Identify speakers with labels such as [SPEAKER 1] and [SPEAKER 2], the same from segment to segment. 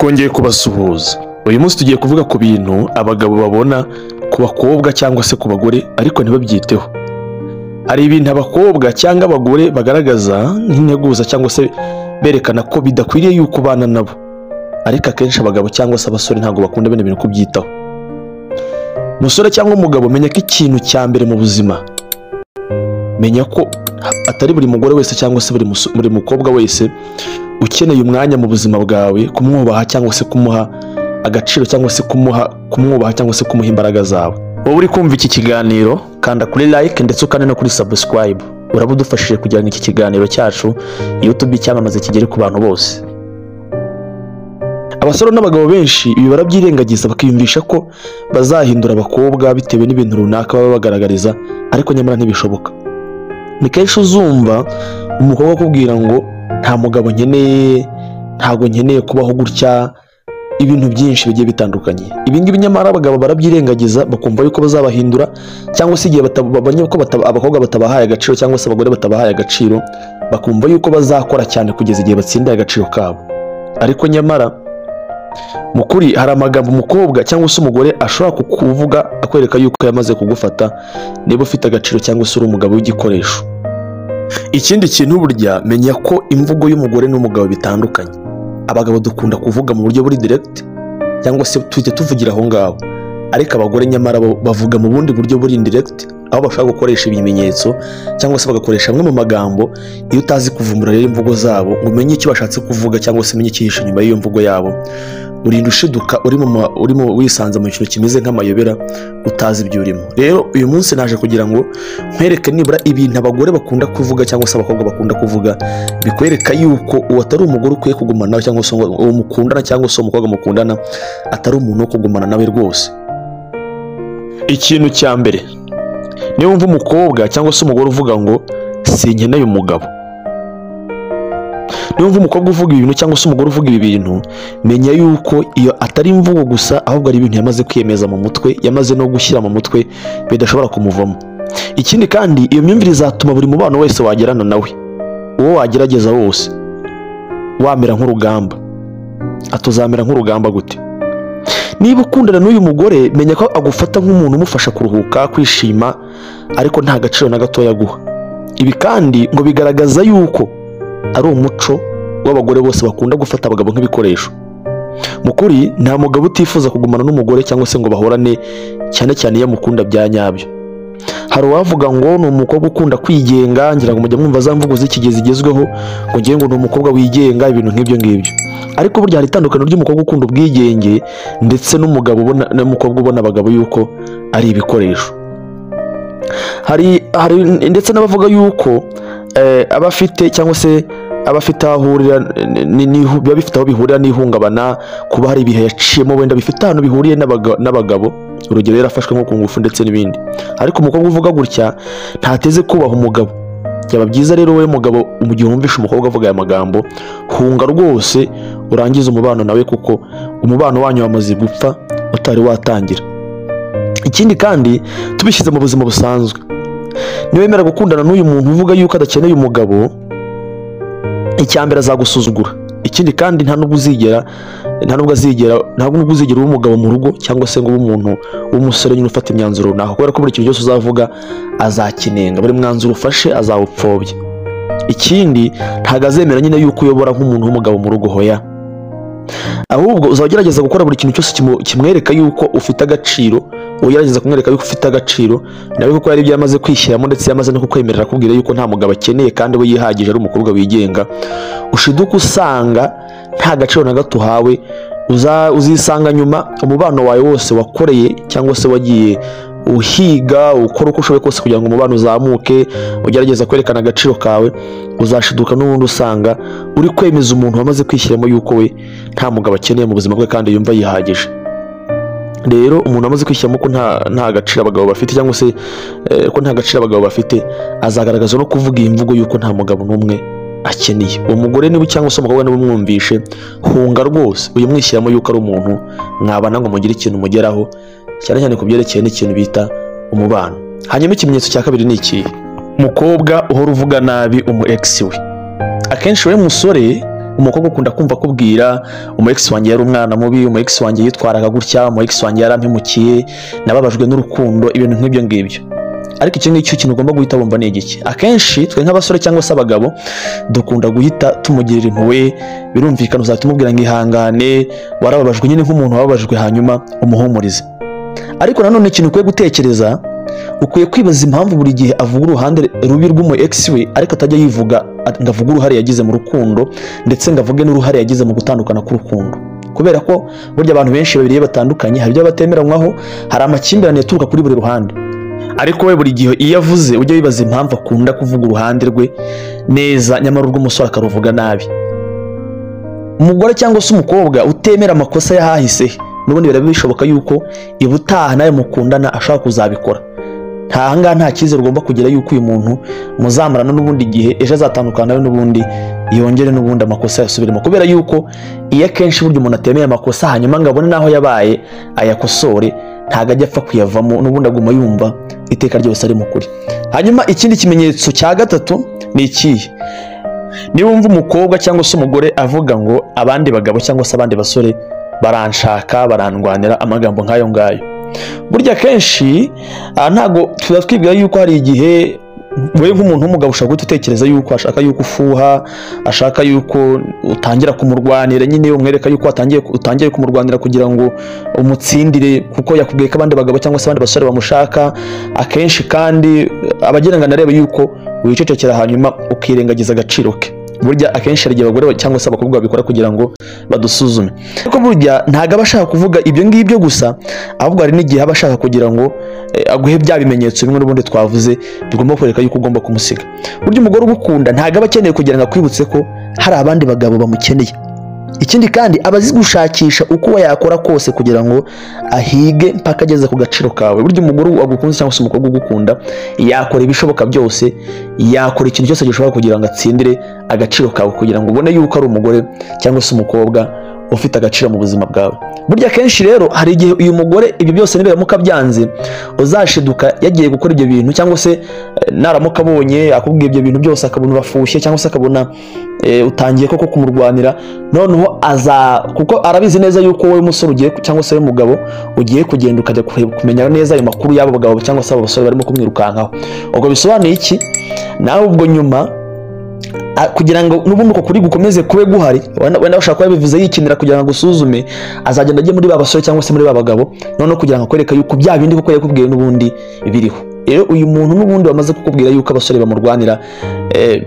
[SPEAKER 1] Twongeye kubasuhuza. Uyu munsi tugiye kuvuga ku bintu abagabo babona ku bakobwa cyangwa se ku bagore ariko ntibabyiteho. Hari ibintu abakobwa cyangwa abagore bagaragaza nk'integuza cyangwa se berekana ko bidakwiriye yuko ubana nabo, ariko akenshi abagabo cyangwa se abasore ntabwo bakunda bino bintu kubyitaho. Umusore cyangwa umugabo, menya ko ikintu cya mbere mu buzima, menya ko atari buri mugore wese cyangwa se buri mukobwa wese ukeneye umwanya mu buzima bwawe, kumwubaha cyangwa se kumuha agaciro cyangwa se kumwubaha cyangwa se kumuha imbaraga zawe. Wowe uri kumva iki kiganiro, kanda kuri like ndetse ukande no kuri subscribe, uraba udufashije kugira ngo iki kiganiro cyacu YouTube cyamamaze kigere ku bantu bose. Abasore n'abagabo benshi ibi barabyirengagiza, bakiyumvisha ko bazahindura abakobwa bitewe n'ibintu runaka baba bagaragariza, ariko nyamara ntibishoboka. Ni kenshi uzumva umukobwa akubwira ngo nta mugabo nkeneye, ntabwo nkeneye kubaho gutya, ibintu byinshi bigiye bitandukanye. Ibi ngibi nyamara abagabo barabyirengagiza, bakumva yuko bazabahindura, cyangwa se igihe babonye ko abakobwa batabahaye agaciro cyangwa se abagore batabahaye agaciro, bakumva yuko bazakora cyane kugeza igihe batsindiye agaciro kabo. Ariko nyamara mu kuri hari amagambo umukobwa cyangwa se umugore ashobora kukuvuga akwereka yuko yamaze kugufata niba ufite agaciro cyangwa se uri umugabo w'igikoresho. Ikindi kintu burya, menya ko imvugo y'umugore n'umugabo bitandukanye. Abagabo dukunda kuvuga mu buryo buri direct cyangwa se tujya tuvugira aho ngaho, ariko abagore nyamara bo bavuga mu bundi buryo buri indirect, aho bashobora gukoresha ibimenyetso cyangwa se bagakoresha amwe mu magambo. Iyo utazi kuvumbura rero imvugo zabo ngo umenye icyo bashatse kuvuga cyangwa se umenye icyihishe inyuma y'iyo mvugo yabo, urinda ushiduka urimo wisanze mu kintu kimeze nk'amayobera, utazi ibyo urimo. Rero uyu munsi naje kugira ngo nkwereke nibura ibintu abagore bakunda kuvuga cyangwa se abakobwa bakunda kuvuga, bikwereka yuko uwo atari umugore ukwiye kugumana nawe, cyangwa se uwo mukundana cyangwa se umukobwa mukundana atari umuntu wo kugumana nawe rwose. Ikintu cya mbere, niba wumva umukobwa cyangwa se umugore uvuga ngo sinkeneye umugabo, niba wumva umukobwa uvuga ibintu cyangwa se umugore uvuga ibi bintu, menya yuko iyo atari imvugo gusa, ahubwo ari ibintu yamaze kwiyemeza mu mutwe, yamaze no gushyira mu mutwe, bidashobora kumuvamo. Ikindi kandi, iyo myumvire izatuma buri mubano wese wagerana nawe, uwo wagerageza wose, wamera nk'urugamba. Atuzamera nk'urugamba gute? Niba ukundana n'uyu mugore, menya ko agufata nk'umuntu umufasha kuruhuka, kwishima, ariko nta gaciro na gatoya aguha. Ibi kandi ngo bigaragaza yuko ari umuco w'abagore bose bakunda gufata abagabo nk'ibikoresho. Mu kuri, nta mugabo utifuza kugumana n'umugore cyangwa se ngo bahorane, cyane cyane iyo amukunda bya nyabyo. Hari uwavuga ngo ni umukobwa ukunda kwigenga, ngira ngo mujya mwumva za mvugo z'iki gihe zigezweho, ngo ngewe ngo ni umukobwa wigenga, ibintu nk'ibyo ngibyo. Ariko burya hari itandukaniro ry'umukobwa ukunda ubwigenge ndetse n'umugabo ubona, n'umukobwa ubona abagabo yuko ari ibikoresho. Hari ndetse n'abavuga yuko aba afite cyangwa se aba afite aho ahurira biba bifite aho bihurira n'ihungabana, kuba hari ibihe yaciyemo wenda bifite ahantu bihuriye n'abagabo, urugero yarafashwe nko ku ngufu ndetse n'ibindi. Ariko umukobwa uvuga gutya ntateze kubaha umugabo. Byaba byiza rero wowe mugabo, mu gihe wumvishe umukobwa avuga aya magambo, hunga rwose urangize umubano nawe, kuko umubano wanyu wamaze gupfa utari watangira. Ikindi kandi, tubishyize mu buzima busanzwe, niwemera gukundana n'uyu muntu uvuga yuko adakeneye umugabo, icya mbere azagusuzugura. Ikindi kandi, nta nubwo uzigera uba umugabo mu rugo cyangwa se ngo ube umuntu w'umusore nyine ufata imyanzuro runaka, kubera ko buri kintu cyose uzavuga azakinenga, buri mwanzuro ufashe azawupfobya. Ikindi, ntabwo azemera nyine yuko uyobora nk'umuntu w'umugabo mu rugo, hoya. Ahubwo uzaba ugerageza gukora buri kintu cyose kimwereka yuko ufite agaciro, ugerageza kumwereka yuko ufite agaciro nawe, kuko hari ibyo yamaze kwishyiramo ndetse yamaze no kukwemerera, akubwira yuko nta mugabo akeneye kandi we yihagije, ari umukobwa wigenga. Ushiduka usanga nta gaciro na gato uhawe, uzisanga nyuma umubano wawe wose wakoreye cyangwa se wagiye uhiga, ukora uko ushoboye kose kugira ngo umubano uzamuke, ugerageza kwerekana agaciro kawe, uzashiduka n'ubundi usanga uri kwemeza umuntu wamaze kwishyiramo yuko we nta mugabo akeneye mu buzima bwe kandi yumva yihagije. Rero umuntu amaze kwishyiramo ko nta gaciro abagabo bafite cyangwa se ko nta gaciro abagabo bafite, azagaragaza no kuvuga iyi mvugo yuko nta mugabo n'umwe akeneye. Uwo mugore niba cyangwa se umukobwa niba umwumvishe, hunga rwose, uyimwishyiramo yuko ari umuntu mwabana ngo mugire ikintu mugeraho, cyane cyane ku byerekeye n'ikintu bita umubano. Hanyuma ikimenyetso cya kabiri ni ikihe? Umukobwa uhora uvuga nabi umu ex we. Akenshi we musore umukobwa ukunda kumva akubwira umu ex wanjye yari umwana mubi, umu ex wanjye yitwaraga gutya, umu ex wanjye yarampemukiye, nababajwe n'urukundo, ibintu nk'ibyo ngibyo. Ariko icyo ngicyo kintu ugomba guhita wumva ni igiki? Akenshi twe nk'abasore cyangwa se abagabo dukunda guhita tumugirira impuhwe, birumvikana uzahita umubwira ngo ihangane, warababajwe nyine nk'umuntu wababajwe, hanyuma umuhumurize. Ariko nanone ikintu ukwiye gutekereza, ukwiye kwibaza impamvu buri gihe avuga uruhande rubi rw'umu ex we, ariko atajya yivuga ngo avuge uruhare yagize mu rukundo, ndetse ngo avuge n'uruhare yagize mu gutandukana k'urukundo. Kubera ko burya abantu benshi babiri iyo batandukanye hari ibyo batemeranywaho, hari amakimbirane aturuka kuri buri ruhande. Ariko we buri gihe iyo avuze ujya wibaza impamvu akunda kuvuga uruhande rwe neza, nyamara urw'umusore akaruvuga nabi. Umugore cyangwa se umukobwa utemera amakosa y'ahahise, n'ubundi biraba bishoboka yuko ibutaha nawe mukundana ashaka kuzabikora. Nta ngaha nta cyizere ugomba kugira yuko uyu muntu muzamarana n'ubundi gihe ejo azatandukana nawe n'ubundi yongere n'ubundi amakosa yasubiremo. Kubera yuko iyo akenshi burya umuntu atemeye amakosa hanyuma ngo abone n'aho yabaye ayakosore, ntabwo ajya apfa kuyavamo, n'ubundi aguma yumva iteka ryose ari mukuri. Hanyuma ikindi kimenyetso cya gatatu ni ikihe? Niba wumva umukobwa cyangwa se umugore avuga ngo abandi bagabo cyangwa se abandi basore baranshaka, barandwanira, amagambo nk'ayo ngayo, burya kenshi ntago tuba twibwira yuko hari igihe wowe nk'umuntu w'umugabo ushobora guhita utekereza yuko ashaka yuko ufuha, ashaka yuko utangira kumurwanira nyine, umwereka yuko utangiye kumurwanira kugira ngo umutsindire, kuko yakubwiye ko abandi bagabo cyangwa se abandi basore bamushaka. Akenshi kandi abagira ngo anarebe yuko wicecekera hanyuma ukirengagiza agaciro ke. Burya akenshi hari igihe abagore cyangwa se abakobwa babikora kugira ngo badusuzume. Ariko burya ntabwo aba ashaka kuvuga ibyo ngibyo gusa, ahubwo hari n'igihe aba ashaka kugira ngo aguhe bya bimenyetso bimwe n'ubundi twavuze bigomba kwereka yuko ugomba kumusiga. Burya umugore ugukunda ntabwo aba akeneye kugira ngo akwibutse ko hari abandi bagabo bamukeneye. Ikindi kandi aba azi gushakisha uko yakora kose kugira ngo ahige mpaka ageze ku gaciro kawe. Burya umugore wagukunze cyangwa se umukobwa ugukunda yakora ibishoboka byose, yakora ikintu cyose gishobora kugira ngo atsindire agaciro kawe, kugira ngo ubone yuko ari umugore cyangwa se umukobwa ufite agaciro mu buzima bwawe. Burya akenshi rero hari igihe uyu mugore ibyo byose nibiramuka byanze, uzashiduka yagiye gukora ibyo bintu, cyangwa se naramuka abonye akubwiye ibyo bintu byose akabona urafushye, cyangwa se akabona utangiye koko kumurwanira, noneho aza, kuko arabizi neza yuko wowe musore ugiye cyangwa se wowe mugabo ugiye kugenda ukajya kumenya neza ayo makuru y'abo bagabo cyangwa se abo basore barimo kumwirukankaho. Ubwo bisobanuye iki? Nawe ubwo nyuma kugira ngo n'ubundi uko kuri gukomeze kube guhari, wenda ushaka kuba yabivuze yikinira kugira ngo agusuzume, azagenda ajye muri ba basore cyangwa se muri ba bagabo, noneho kugira ngo akwereke yuko bya bindi kuko yakubwiye n'ubundi biriho. Rero uyu muntu n'ubundi wamaze kukubwira yuko abasore bamurwanira,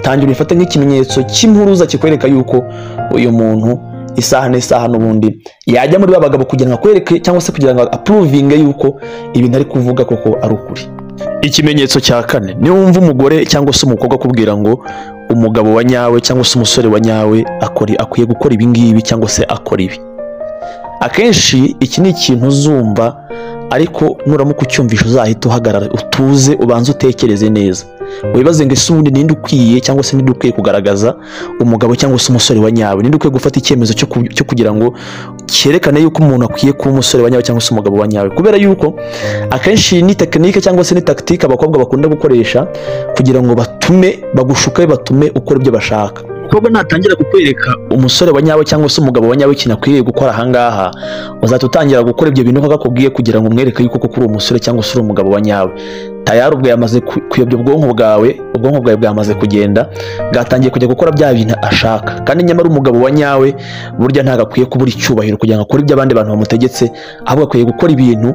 [SPEAKER 1] tangira ubifate nk'ikimenyetso cy'impuruza kikwereka yuko uyu muntu isaha n'isaha n'ubundi yajya muri ba bagabo kugira ngo akwereke cyangwa se kugira ngo apuruvinge yuko ibintu ari kuvuga koko ari ukuri. Ikimenyetso cya kane, niba wumva umugore cyangwa se umukobwa akubwira ngo umugabo wa nyawe cyangwa se umusore wa nyawe akwiye gukora ibi ngibi cyangwa se akora ibi. Akenshi iki ni ikintu uzumva, ariko nuramuka ucyumvisha uzahita uhagarara, utuze, ubanze utekereze neza, wibaze ngo ese ubundi ninde ukwiye cyangwa se ninde ukwiye kugaragaza umugabo cyangwa se umusore wa nyawe, ninde ukwiye gufata icyemezo cyo kugira ngo cyerekane yuko umuntu akwiye kuba umusore wa nyawe cyangwa se umugabo wa nyawe. Kubera yuko akenshi ni tekinike cyangwa se ni tactique abakobwa bakunda gukoresha kugira ngo batume bagushuke, batume ukora ibyo bashaka. Umukobwa natangira kukwereka umusore wa nyawe cyangwa se umugabo wa nyawe ikintu akwiye gukora ahangaha, uzahita utangira gukora ibyo bintu akakubwiye kugira ngo umwereke yuko koko uri umusore cyangwa se uri umugabo wa nyawe. Tayari ubwo yamaze kuyobya ubwonko bwawe, ubwonko bwawe bwamaze kugenda, bwatangiye kujya gukora bya bintu ashaka. Kandi nyamara umugabo wa nyawe burya ntabwo akwiye kubura icyubahiro kugira ngo akore ibyo abandi bantu bamutegetse, ahubwo akwiye gukora ibintu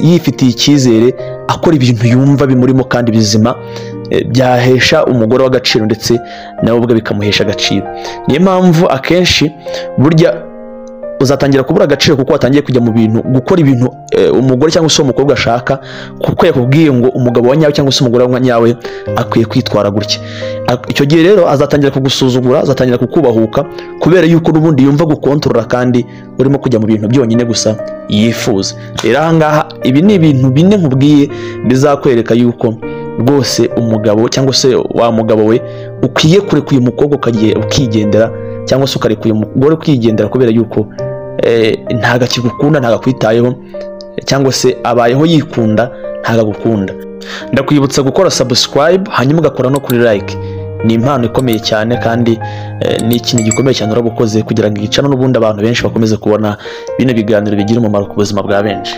[SPEAKER 1] yifitiye icyizere, akora ibintu yumva bimurimo kandi bizima, byahesha umugore w'agaciro ndetse nawe ubwe bikamuhesha agaciro. Niyo mpamvu akenshi burya uzatangira kubura agaciro kuko watangiye kujya mu bintu, gukora ibintu umugore cyangwa se umukobwa ashaka, kuko yakubwiye ngo umugabo wa nyawe cyangwa se umugore wa nyawe akwiye kwitwara gutya. Icyo gihe rero azatangira kugusuzugura, azatangira kukubahuka, kubera yuko n'ubundi yumva gukontorora kandi urimo kujya mu bintu byonyine gusa yifuza. Rero aha ngaha ibi ni ibintu bine nkubwiye bizakwereka yuko rwose umugabo cyangwa se wa mugabo we ukwiye kureka uyu mukobwa ukigendera, cyangwa se ukareka uyu mugore ukigendera, kubera yuko ntago akigukunda, ntago akwitayeho, cyangwa se abayeho yikunda, ntago agukunda. Ndakwibutsa gukora subscribe hanyuma ugakora no kuri like. Ni impano ikomeye cyane kandi ni ikintu gikomeye cyane uraba ukoze kugira ngo iyi channel n'ubundi abantu benshi bakomeze kubona bino biganiro bigira umumaro ku buzima bwa benshi.